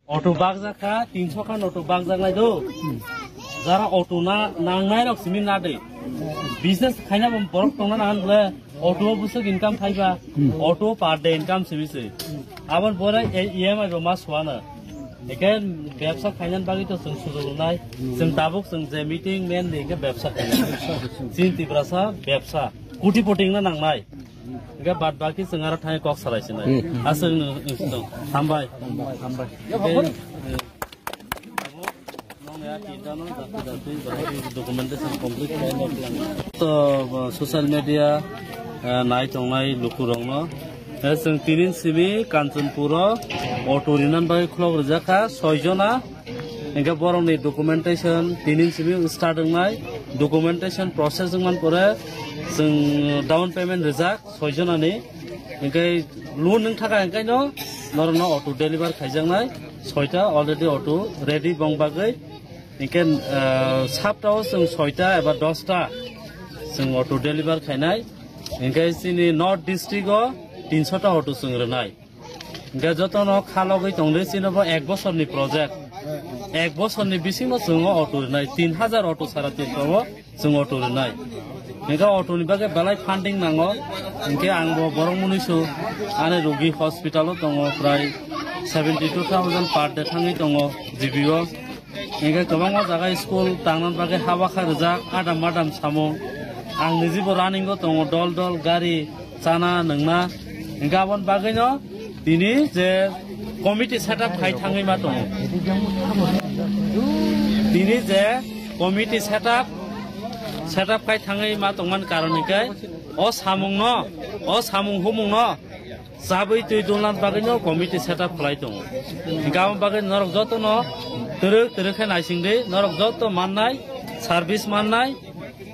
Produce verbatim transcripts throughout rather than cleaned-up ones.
Auto bakjak kha, tinso khan auto bakjak nai do. Jara auto na nangnai rok simi na de. Business khaina bo borok tongna nangan bole auto o busuk income phaiba. Hmm. Auto per day income simi se. Abon bore E M I bo ma suana. Eke bebsa khaina bagwi to chwng sujok nai. Chwng tabuk chwng je meeting men ni ke bebsa khaina. Chin Tiprasa bebsa. Kuti poti na nangnai. Eke bad baki chwng aro thani kok salai sinai. Hmm. Aswk no, no, no. Hambai. Hambai. Eke, eh, Documentation complete khaina plan. To, uh, social media, uh, nai tongnai lukurokno. Eh, chwng tinin simi Kanchanpuro auto rinan bagwi khulok rijak kha, soi jona. Hingke borokni documentation tinin simi start wngnai. Documentation process wngman pore chwng down payment rijak soi jonani. Hingke loan wng thaka hingke no norokno auto deliver khaijaknai. Soita already auto ready bong bagwi. Hingke, ah, saptao chwng soita eba dosta chwng auto deliver khainai. Hingke chini North District o tinsota auto chwng rwnai. Hingke jotono khalogwi tongde chini bo ek bosorni project. Ek bosorni bisingo chwng o auto rwnai. Tin hajar auto sara Tripura o chwng auto rwnai. Hingke auto ni bagwi belai funding nango. Hingke ang bo borok mwnwi su ani rugi hospital o tongo prai seventy two thousand per day thangwi tongo G B o. Hingke kwbangma jaga school tangna bagwi haba kha rijak adam adam samung. Ang nijibo running o tongo dol dol gari chana nungna. Hingke aboni bagwino tini je committee setup khai thangwi ma tongo. Tini je committee setup, setup khai thangwi ma tongmani karon hingke o samungno, o samung humungno chabwi twi dulna bagwino committee setup khlai tongo. Hingke aboni bagwi norok jotono twrwk twrwk khe naisingdi, norok joto mannai, service mannai,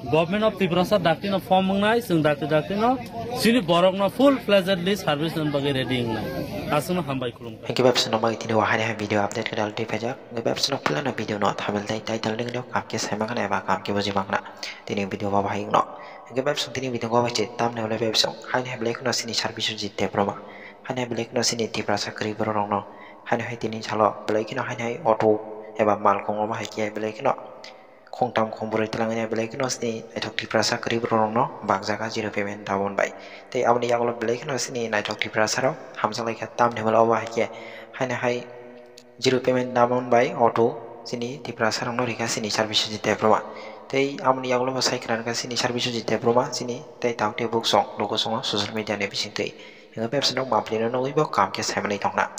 Government of Tiprasa daktino form wngnai, chwng dakti daktino chini borokno full fledgedly service rwna bagwi ready wngnai. Aswkno hambai khulumkha. Hingke bebsano bagwi tini o haini hai video update khe daldi phaijak. Hingke bebsano philano video no thabil tei title ni no kam khe sai mankha eba kam khe buji mankha. Tini video bo bahai wngno. Hingke bebsano tini video bo bahai se tamni hwnle bebsano haini hai belai kheno chini service o jite broma. Haini hai belai kheno chini Tiprasa kwrwi borok rokno. Haini hai tini salo belai kheno haini hai auto eba malkhung o bahai khe belai kheno khongtham khongbrwi twlangwi belai kheno chini naithok Tiprasa kwrwi borok rokno bakjak kha zero payment down bai. Tei aboni yagulo belai kheno chini naithok Tiprasa rok hamjak lai kha tamni hwnba obo hai khe haino hai zero payment down bai auto chini Tiprasa rokno rikha chini service jite broma. Tei aboni yagulo bo sai khna rwkha chini service jite broma chini tei tabuk tei buk song logo songo social media ni bisingtwi. Hingke bebsano monthly no nugwi bo kam khe saimanwi tongna.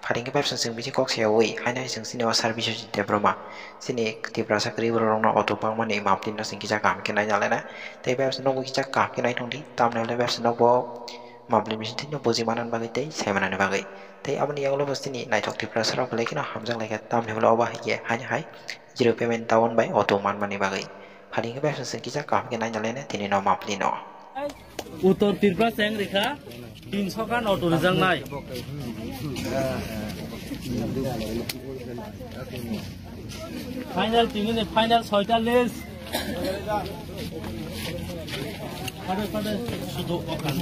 Pharingkhe bebsano chwng bisi kok sayawi, haino hai chwng chini o service o jite broma. Chini Tiprasa kwrwi borok rokno auto bangmani monthly no chwng kisa kam khe naina laina. Tei bebsano nugwi kisa kam khe nai tongdi, tamni hwnle bebsano bo monthly bisingtwi no buji manani bagwi tei saimanani bagwi. Tei aboni yagulo bo chini naithok Tiprasa rok belai kheno hamjak laikha, tamni hwnle obo hai khe haino hai zero payment down bai auto manmani bagwi. Pharingkhe bebsano chwng kisa kam khe naina laina tini no monthly no. Uttor Tripura cheng rikha, tinso khan auto rijaknai. Final, tinini final soita list. Phade, phade, sudu okan.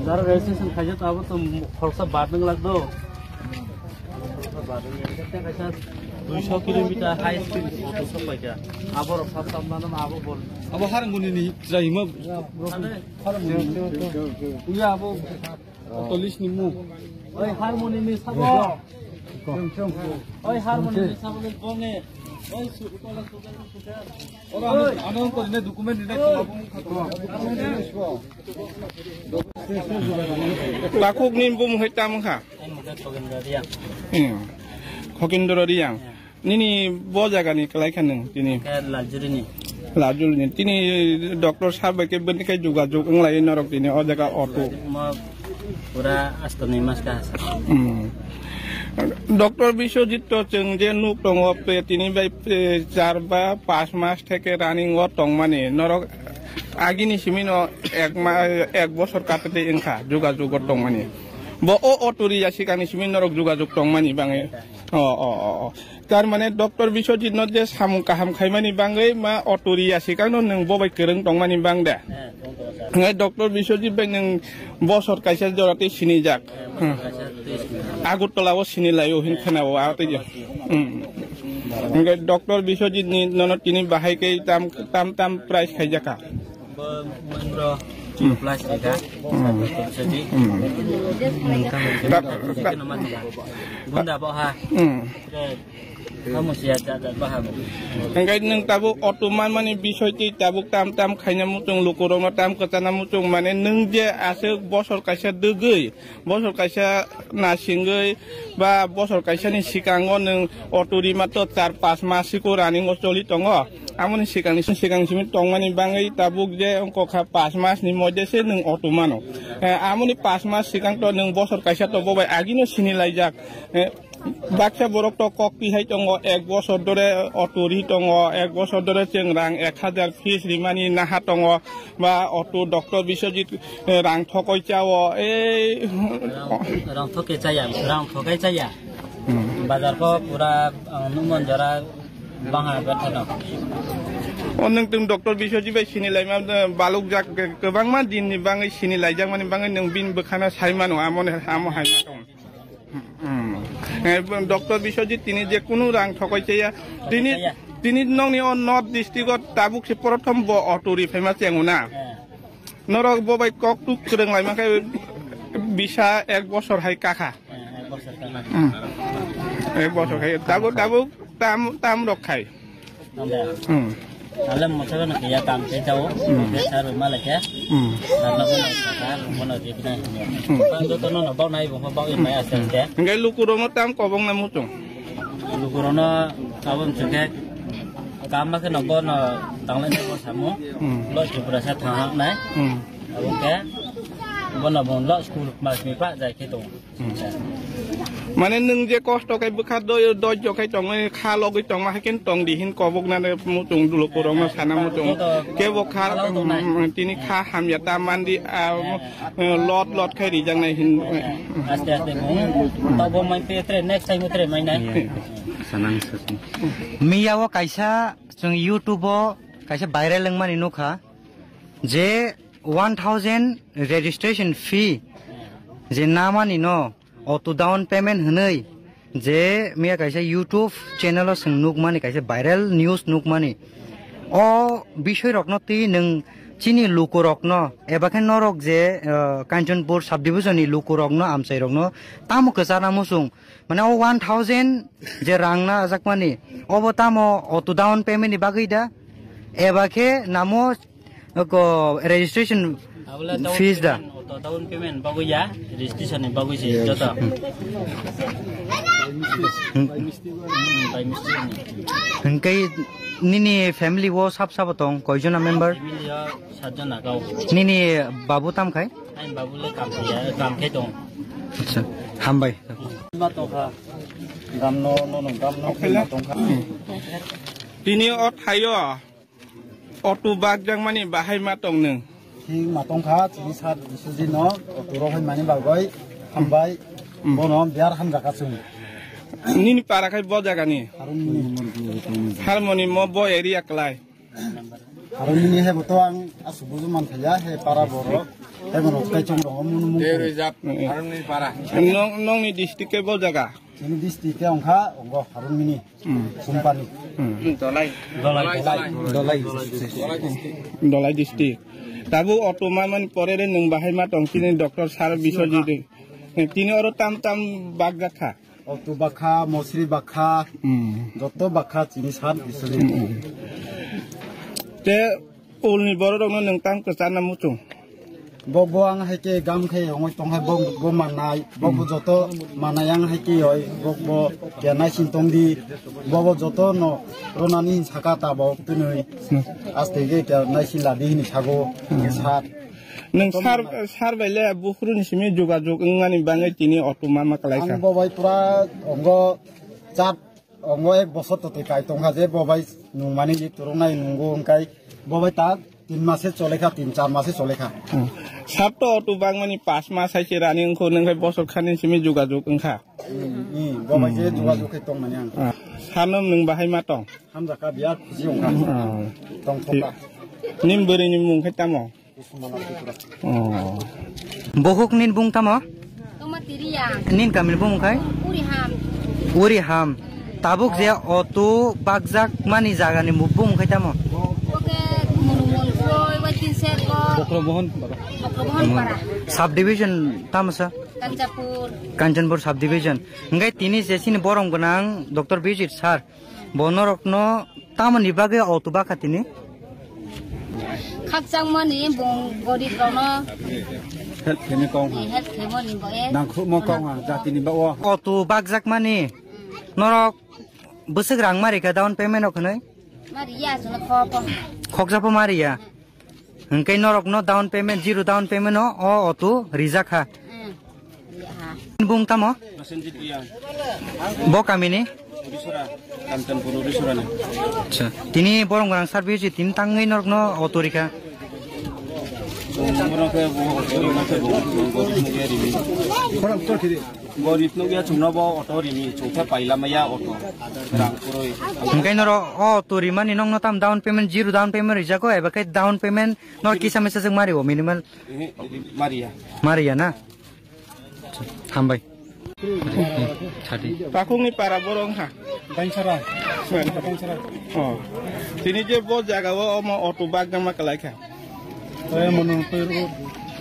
Dara registration khaijak abo to khoroksa badwng lagdo. Duiso kilometer high speed auto sopaikha. Abo rok sab samlano abo bol. Abo harmoni ni chwraima. Uya abo. Police ni mu. Oi, harmoni ni sabo. Oi, harmoni ni sabo le bonge. Oi, su, su, su, su. Ora, ano, ano ko ne document ni na ko. Takhuk ni bumung hai tam kha. Hmm. Khokindra Riang. Nini bo jaga ni kwlai kha nwng tini? Khe Laljuri ni. Laljuri ni. Tini doctor sir bai khe bini khe jugajug wng lai norok tini o jaga auto. Mo pura asto ni mas ka sa. Hmm. Doctor Biswajit to chwng je nuk tongo pe tini bai pe char ba panch mas theke running o tongmani norok agini simi no ek ma-, ek bosor kate de wngkha jugajug o tongmani. Bo o auto riya sikani simi norok jugajug tongmani bangwi. O, o, o, o. Tar mane Doctor Biswajit no je samung kaham khaimani bangwi ma auto riya sikang no nwng bo bai kwrwng tongmani bang de. Hwnkhai Doctor Biswajit bai nwng bosor kaisa jora tei sinijak. Hmm. Agartala o sinilaio hin khwnao a tei je. Hmm. Hwnkhai Doctor Biswajit ni nono tini bahai khe tam, tam, tam price khaijaka. Bo Mahindra Hmm. plus rega. Hmm. Sadi. Hmm. Nungkang. Ta-, ta-, Kino mati ba. Bunda bo ha. Hmm. Kamu siya jat jat baha bo. Hwnkhai nwng tabuk auto manmani bisoi twi tabuk tam tam khaina muchung lukurokno tam kwchana muchung mane nwng je aswk bosor kaisa dwgwi bosor kaisa nasingwi ba bosor kaisani sikango nwng auto rima to char pas mas siko running o choli tongo. Amoni sikangni sikang simi tongmani bangwi tabuk je wngkha pas mas ni moide se nwng auto mano. Eh, amoni pas mas sikang to nwng bosor kaisa to bobai agino sini laijak. Eh, baksa borok to kok tihai tongo, ek bosor dore auto ri tongo, ek bosor dore chwng rang ek hajar fees rimani naha tongo. Ba auto Doctor Biswajit, eh, rang thokoi chao, ei. Rang, rang thoke chaya, rang thokai chaya. Hmm. Bazar ko pura, ang numon jora bangha betha no. O nwng tum Doctor Biswajit bai sini laima, eh, baluk jak, eh, kwbangma din ni bangwi sini laijak mani bangwi nwng bini bwkhano sai mano, amo ne, amo hai ma tong. Hmm. Eh, Doctor Biswajit tini je kunu rang thokoi chaya. Tini, chaya. Tini nongni o North District o tabuk se prothom bo auto ri phaima chengo na. Eh. Norok bo bai kok tuk kwrwng lai mankhe bisa ek bosor hai kakha. Eh, ek bosor kakha. Hmm. Ek bosor khai. Tabuk, tabuk tam, tam rok khai. Anda. Hmm. Alam mosa na kaya tam te jao. Hmm. Te saru malake. Hmm. Alam na kaya, mana dia kena. Hmm. Kan joto no bau nai bo bau mai aste aste. Hingke lukurok no tam kobong na muchung. Lukurok no tabuk chungke. Kama khe no bono tanglai nai bo samu. Hmm. Lo Tripura sa thang hak nai. Hmm. Abo khe bono bon lo school mas mi pa jai khe tong. Hmm. Mane nwng je kosto khe bwkha doi, doi jo khe tongwi kha logwi tongma hai khe tong di hin kobok na ne muchung duluk rok no sana muchung. Khe bo kha, hmm, tini kha hamya ta mandi, ah, eh, lot lot khe rijak nai hin. Aste aste bo. Tabo mai pe tre next time tre mai nai. Sanang sasing. Miya o kaisa chwng YouTube o kaisa viral wngmani nukha je one thousand registration fee je namani no auto down payment hwnwi je miya kaisa YouTube channel o chwng nukmani kaisa viral news nukmani o bisoi rokno twi nwng chini lukurokno eba khe norok je, uh, Kanchanpur subdivision ni lukurokno amchairokno tamo kwchana muchung Mane o one thousand je rang na ajakmani, obo tamo auto down payment ni bagwi da? Eba khe namo ko registration fees da? Auto down payment bagwi ya, registration ni bagwi se joto. Hmm. By mistake ni. Hingke nini family o sab sabo tong, koijona member? Family o Satjona kau. Nini babu tam khai? Aini babu le kam khe, kam khe tong. Acha, hambai. Ma tong kha. Gam no, no, no, gam no, ma tong kha. Tini o thaio auto bak jang mani bahai ma tong nung. Thik ma tong kha, chini sat Biswajit no auto rok hai mani bagoi hambai. Hmm. Bono biar hamjak kha chwng. Nini para khai bo jaga ni? Harmoni. Harmoni mo bo area klai. Aro nini hebo to ang asuk buju man thaya, he para borok. Hebo no kai chong rong mun mun. Dei roi jap, aro nini para. Nong, nongni district ke bo jaga? Chini district ke ongkha, ongo Harun mini. Hmm. Sumpani. Hmm. Dolai. Dolai, Dolai. Dolai. Dolai district. Tabu auto ma man pore re nung bahai ma tong chini doctor sar Biswajit. Tini oro tam tam bak jakha. Auto bakha, mosri bakha, hmm, joto bakha chini san isuri. Hmm. Te ulni borok rokno nwng tang kwcharna muchung. Bo, bo ang hai khe gam khe ongoi tong hai bo, bo manai, bo, bo, hmm, joto manai ang hai khe oi, bo, bo khe nai sin tong di, bo, bo joto no ronani hin saka ta bo twnwi. Hmm. Aste khe khe nai sin la di hin sago, hmm, sat. Nwng sar, sar bai le buphuru ni simi jogajog wngmani bagwi tini auto ma ma kwlai kha. Ang bo bai pura ongo char, ongo ek bosor totwi kai tong kha je bo bai nungmani je turungnai nungo wngkai bo bai ta tin mase chole kha, tin char mase chole kha. Hmm. Sar to auto bangmani pas mas hai se running wngkho, nwng khai bosor khani simi jogajog wngkha. Hmm, bo bai je jogajog khe tongmani ang. Ah. Sano nwng bahai ma tong? Hamjakha, biya khusi wngkha. Ah. Tongthokha. Nim bwrwi ni mung khe tamo? Kusumana Tripura. Oh. Bohuk nin bung tamo? Toma tiriya. Nin kamil bung khai? Uri ham. Uri ham. Tabuk je auto bakjak mani jaga ni bung khai tamo? Oke, Munumun Koi, Watin Sergo. Bokro Mohon, baba. Bokro Mohon Para. Subdivision tamo sa? Kanchanpur. Kanchanpur subdivision. Hingke tini je sini borom gwnang Doctor Bijit sir. Bo norokno tamoni bagwi auto bakha tini? Khakchangmani bung gorib rokno help khaimani kok. Help khaimani bo e. Nangkhukma kok ang jatini ba o. Auto bakjakmani norok bwswk rang mari kha down payment rok hwnwi? Mari ya, chwla khopo. Khokjapo mari ya? Hwnkhe norokno down payment, zero down payment o, o auto rijak kha. Hmm. Bung tamo? Masenjit Riyang. Bo kamini? Urisora, Kanchanpur Urisora ni. Acha. Tini borom gwnang service tini tangwi norokno auto rikha. Borom khe bo, borom khe bo, borom khe bo. Gorib nukya chwngno bo auto rini, chwngkhe paila maya auto. Rang kwrwi. Hwnkhe noro o auto rimani nokno tam down payment, zero down payment rijako, eba khe down payment nor kisa mesa jwk mari o minimal? Ehe, mari ya. Mari ya na? Hambai. Chati. Takhukni para borok wngkha? Dainsara. Dainsara. Oh. Tini je bo jaga o omo auto bak jama kwlai kha. Tei mono twi rw.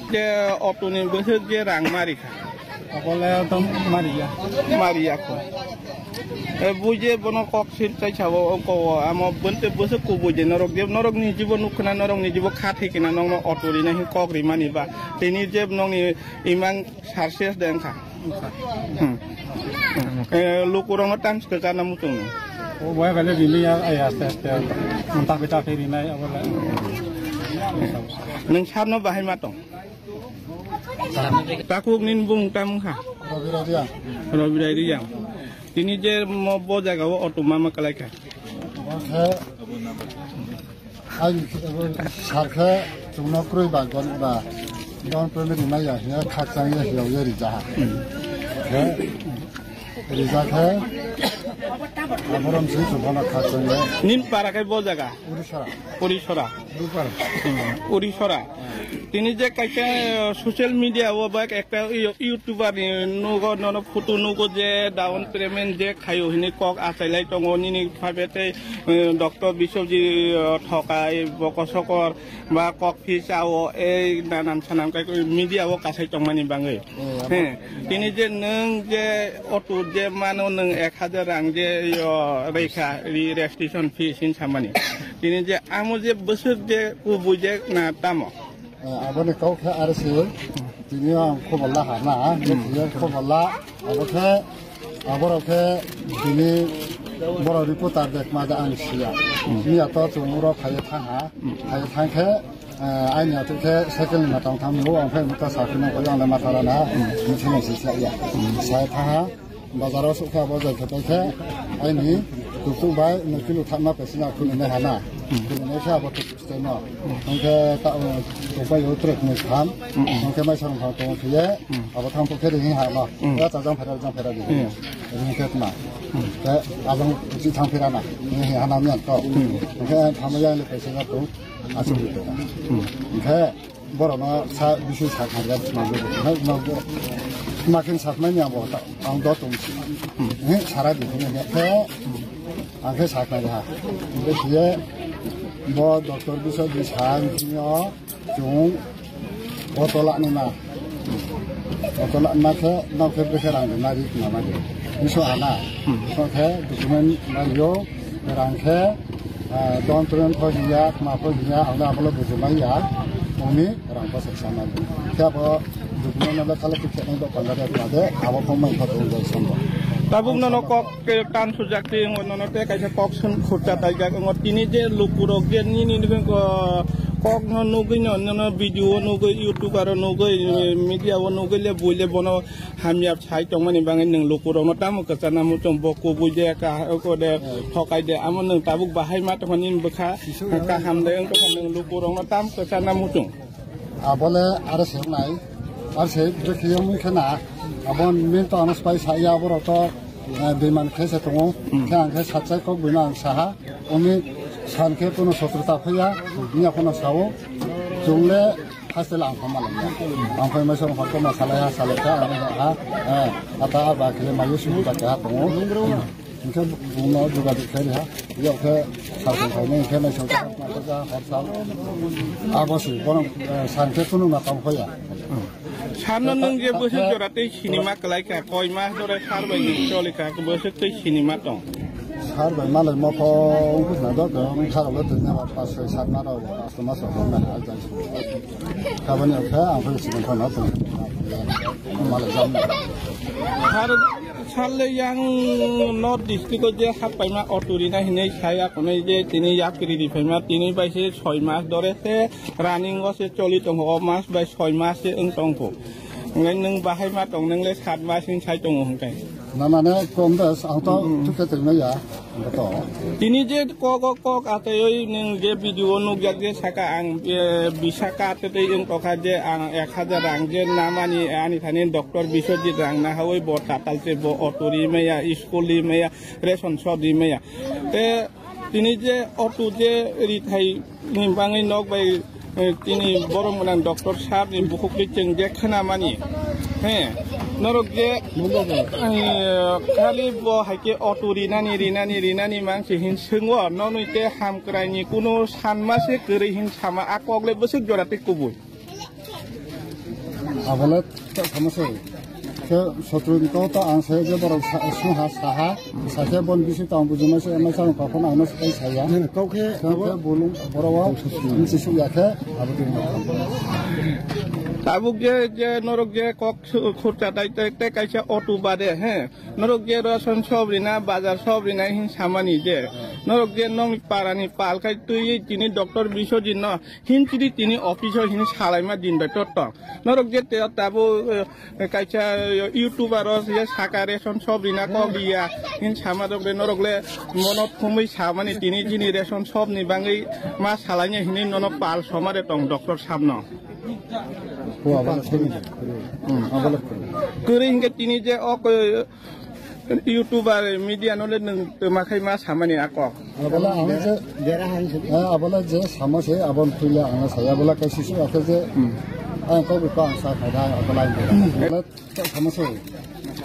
Je auto ni bwswk je rang mari kha. Abole to mari ya. Mari ya kho. E, bui je bono kok sil chai sabo, o ko, amo bwntwi bwswk kubui je norok je, norok ni jibo nuk khna, norok ni jibo kha thai khna, nokno auto rina hin kok rimani ba. Tini je nokni imang Sarses de wngkha. Hmm. Eh, lukurokno tam swkang chana muchungno. O bai bai le rini ya, ai aste aste. Manta pita phi rinai abo le. Nwng sarno bahai ma tong? Takhuk nini bumung tam wngkha? Rabi Rabi ya. Rabi Rabi ya. Tini je mo bo jaga o auto ma ma kalai kha? Bo khe Ai sar khe chwngno kwrwi ba gon ba down payment rimai ya hiya khakchang ya hiya ya rijak ha. Khe rijak khe aborom si chwngno khakchang ya. Nin para khe bo jaga? Urisora. Urisora. Dupara. Hmm, Urisora. Tini je kaisa social media o ba ekta you-, YouTuber ni nugo nono photo nugo je down payment je khayo hini kok achailai tongo nini phabe tei, eh, Doctor Biswajit, eh, Thokai, Bokosokor, ba kok phi chao, ei nanan sanan kai media o kasai tongmani bangwi. Eh, abo- He, tini je nwng je auto je mano nwng ek hajar rang je yo reikha, ri registration fee sin samani. Tini je amo je bwswk je kubui je na tamo? Eh, aboni kok khe R C, tini ang khobor la ha na, hmm, khobor la, abo khe Aborok khe bini borok reporter de kma de ang siya. Miya to chwng uro phaiwi thang ha. Phaiwi thang khe, eh, aini atuk khe cycle ni matang thang nungo, ang phai muta sakhe nang khe ang le matha rana. Mithila si sa ya. Sai thang ha. Bazar o sukha bo jai khe pai khe aini tuk tuk bai no kilo thapma pesina khulunai hana. Khulunai khe abo tuk Steno. Hingke ta, uh, tupai yo trek ni kham. Hingke mai sarong kham tong khiye. Abo thang pokhe ring ha ma. Ya ta jang phera jang phera di. Ring ke ma. Ke ajang chi thang phera na. Ni ha na mian to. Hingke thang ya le pese ga to. Asu di to. Hingke boro ma sa bisu sa kham ya ma. Ma khin sa mai ni abo ta. Ang do tong si. Ni sara di ni ke. Ang khe saknai ha. Hingke siye bo doctor Biswajit sa wngkhe o chwng auto lani ma. Auto lani ma khe nok khe bwkhe rang rwna ri khna ma di. Biso ana. Biso khe document ma yo rang khe, ah, down payment pho hiya, ma pho hiya, ang da abole bujumai ya. Umi rang bwswk sana di. Khe abo document no lekha lekhi khe nang do panda de pande abo phone mai kha tong dai sombo. Tabuk nono kok ke tan sujak ti ngo nono te kaisa kok sun khurcha taijak ngo tini je lukurok je nini nini ko kok no nugui no nono video nugui YouTube aro nugui media o nugui le buile bono hamya sai tongmani bangwi nwng lukurok no tamo kwchana muchung bo kubui de ka ko de thokai de amo nwng tabuk bahai ma tongmani bwkha kaham de wngkha nwng lukurok no tam kwchana muchung. Abole aro se wngnai, aro se bwkhe wngwi khe na, Abon min to anas pai sa ya borok to, eh, biman khe se tongo. Hmm. Khe ang khe satsai kok bino ang saha. Umi san khe kuno sotrota phaiya, niya kono sao. Chungle hostel ang phama lang ya. Ang phai mai song phakto ma salai ha salai kha ang ha. Eh, ata ba khle mai su ba kha tongo. Hingke bungno juga dikhe ha. Yok khe sarkon khainai khe nai song kha hor sal. Abo si bono, eh, san khe kuno na tong phaiya. Sanno nwng je bwswk jora tei sinima kwlai kha, koi mas jora sar bai nwng choli kha, bwswk tei sinima tong? Sar bai malai mokho wngkha na dok, wng kha rok le twi na pas soi sat ma rok, pas ma sok na ha jai. Kabani kha ang phai sinima tong na tong. Malai jam. Sar, sar le yang North District o je hap paima auto rina hinwi saya konai je tini yapri ri phaima tini bai se soi mas dore se running o se choli tongo, o mas bai soi mas se wng tongkho. Hwnkhai nwng bahai ma tong, nwng le sat mas hin sai tongo hwnkhai. Na mane kom das, ang to thuk khe tongmaya, ang to. Tini je kok o kok ataioi nwng je video o nukjak je saka ang, eh, bisa ka ataioi wng tokha je ang ek hajar rang je namani ani thani Doctor Biswajit rang nahawi bo tatal se bo auto ri maya, school ri maya, ration shop ri maya. Te Tini je auto je rithai ni bangwi nok bai, eh, tini borok mwnang doctor sahab ni bukhuk ri chwng je khwnamani. He, norok je, eh, khali bo hai khe auto rinani, rinani, rinani mang se hin swngo, nonwi te hamkrai ni kuno sanma se kwrwi hin sama a kok le bwswk jora tei kubui. Abole tak sama se. Ke sotro ni kau ta ang se je borok sa-, sungha saha, sa khe bon bisi tang bujima se, emai sa kau phano ang no sai saya. Nang kau khe ke abo ke bulung borok wa, nsi su ya khe, abo din. Tabuk je, je norok je kok su-, khurcha dai te, te kaisa auto bade, he. Norok je ration shop rina, bazar shop rina hin samani je. Norok je nong para ni pal khai twi tini doctor Biswajit no Himchidi tini office o hini salaima din bai tor tong. Norok je te tabuk, eh, kaisa, eh, YouTuber o je saka ration shop rina kok liya. Hin sama dok de norok le mono thumui samani tini jini ration shop ni bangwi ma salaini hini nono pal somare tong doctor sahab no. Ko abala sini. Hmm. Abala. Kwrwi hinkhe tini je o, eh, YouTuber, media no le nwng twma khai ma samani a kok. Abola ang je, eh, abola je sama se, abon tuila ang sa, abola kai sisu akhe je, hmm, ang kok ko ang sa khai da, abola ang je. Abola sama se,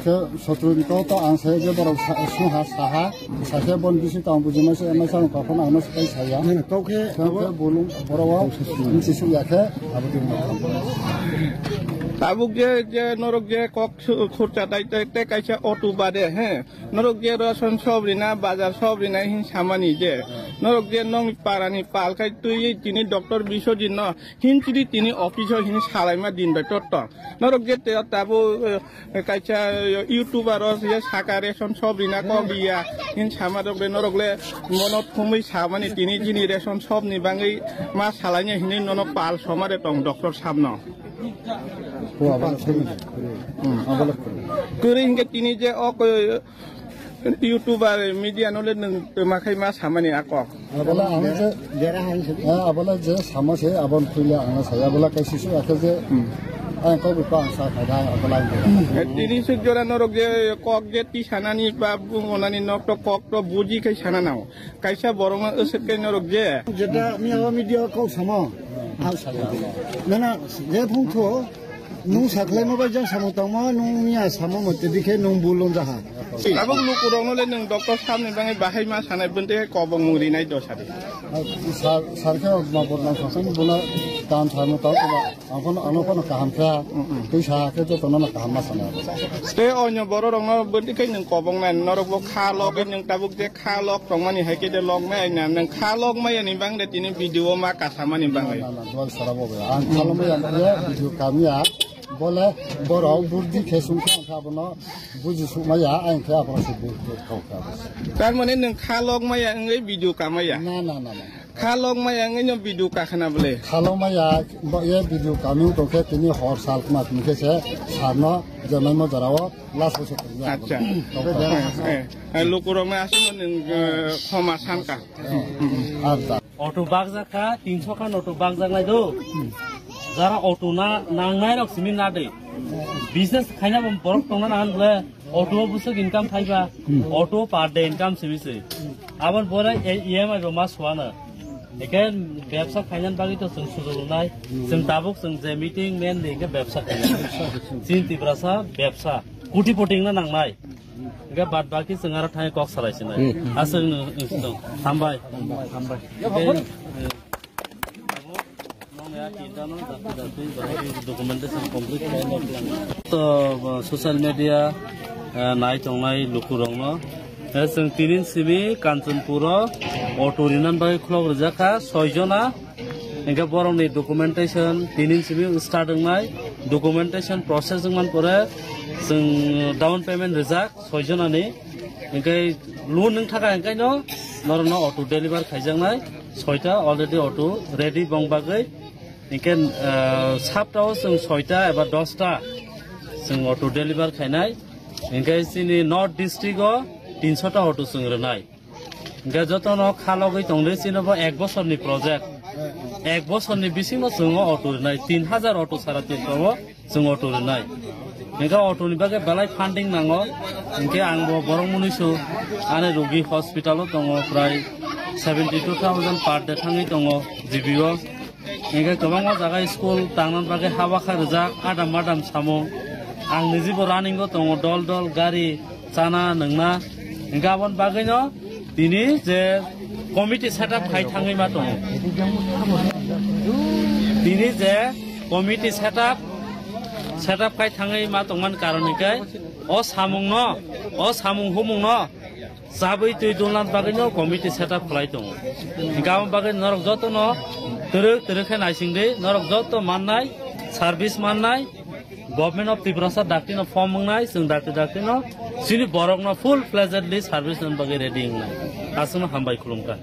ke sotro ni kok to ang se je borok sa, sungha saha, sa se bon bisi tang bujima se, emai sa kok ang no sai saya. Nang kau khe ke, ke bulung borok wa, sisu ya khe, abo din. Tabuk je, je norok je kok su-, khurcha dai te, te kaisa auto bade, he. Norok je ration shop rina, bazar shop rina hin samani je. Norok je nong para ni pal khai twi tini doctor Biswajit no himchidi tini office o hin salaima din bai tor tong. Norok je te tabuk, eh, kaisa, eh, YouTuber o je saka ration shop rina kok liya hin sama dok de norok le mono thumui samani tini jini ration shop ni bangwi ma salaini hini nono pal somare tong doctor sahab no. Ko abala sini. Hmm. Abala. Kwrwi hinkhe tini je o, eh, YouTuber, media no le nwng twma khai ma samani a kok. Abola ang je, eh, abola je sama se, abon tuila ang no saya, abola kai sisu akhe je, hmm, ang kok ko ang sa khai da, abola ang je. Eh, tini suk jora norok je kok je ti sanani ba bungonani nok to kok to buji khai sana nao. Kaisa borok no aswk kai norok je. Jeta miya o media kok samo. Ang saya. Nana, je phung tho. Nung saklai mo bai jang samung tangmo, nung miya samo mo te dikhe nung bulung jaha. Tabuk lukurokno le nwng doctor sahab ni bangwi bahai ma sanai bwntwi kobong mung rinai do sadi. Sar, sar khe ma bor nang sasang buna tan tharmo tang kuma ang phano, ano phano kaham kha. Mm, mm. Tei sa khe jotono no kaham ma sanai. Tei onyo bororokno bwntwi khe nwng kobong nai norok bo kha logwi nwng tabuk je kha lok tongmani hai khe de lok nai na, nwng kha lok maya ni bang de tini video ma kasamani bangwi. Na, na, na, dual sara bo be. Ang kha lok maya, video kamya. Bole borok burdi khe sung kha, ang kha bono buji suk maya, ang kha bono se bu, bu kau kha. Tar mane nwng kha lok maya wngwi video kamaya? Na, na, na, na. Kha lok maya wngwi no video kakhana bole? Kha lok maya, bo ye video kamung tong khe tini hor sal kma tini khe se sarno jemai mo jora o last o se tong ya. Acha. Eh, eh, eh, lukurok ma aswk nwng, eh, khoma san kha. Ar da. Auto bakjak kha, tinso khan auto bakjak nai do. Jara auto na nangnai rok simi na de. Business khaina bo borok tongna nangan bole, auto o bwswk income thaiba, auto per day income simi se. Abon bore E M I roma suana. Eke bebsa khaina bagwi to chwng sujok rwnai. Chwng tabuk chwng je meeting men de eke bebsa khaina. Chin Tiprasa bebsa. Kuti poti wngna nangnai. Eke bad baki chwng aro thangwi kok salai sinai. Aswk no, no, hambai. Hambai. Documentation complete khaina plan. To, uh, social media, uh, nai tongnai lukurokno. Eh, chwng tinin simi Kanchanpuro auto rinan bagwi khulok rijak kha, soi jona. Hingke borokni documentation tinin simi start wngnai. Documentation process wngman pore chwng down payment rijak soi jonani. Hingke loan wng thaka hingke no norokno auto deliver khaijaknai. Soita already auto ready bong bagwi. Hingke, ah, saptao chwng soita eba dosta chwng auto deliver khainai. Hingke chini North District o tinsota auto chwng rwnai. Hingke jotono khalogwi tongdi chini bo ek bosorni project. Ek bosorni bisingo chwng o auto rwnai, tin hajar auto sara Tripura o. Chwng auto rwnai. Hingke auto ni bagwi belai funding nango. Hingke ang bo borok mwnwi su ani rugi hospital o tongo, prai seventy two thousand per day thangwi tongo G B o. Hingke kwbangma jaga school tangna bagwi haba kha rijak, adam adam samung. Ang nijibo running o tongo, dol dol gari chana nungna. Hingke aboni bagwino tini je committee setup khai thangwi ma tongo. Tini je committee setup, setup khai thangwi ma tongmani karon hingke o samungno, o samung humungno chabwi twi dulna bagwino committee setup khlai tongo. Hingke aboni bagwi norok jotono twrwk twrwk khe naisingdi, norok joto mannai, service mannai, Government of Tiprasa dakti no form wngnai, chwng dakti dakti no chini borok no full fledgedly service rwna bagwi ready wngnai. Aswkno hambai khulumkha.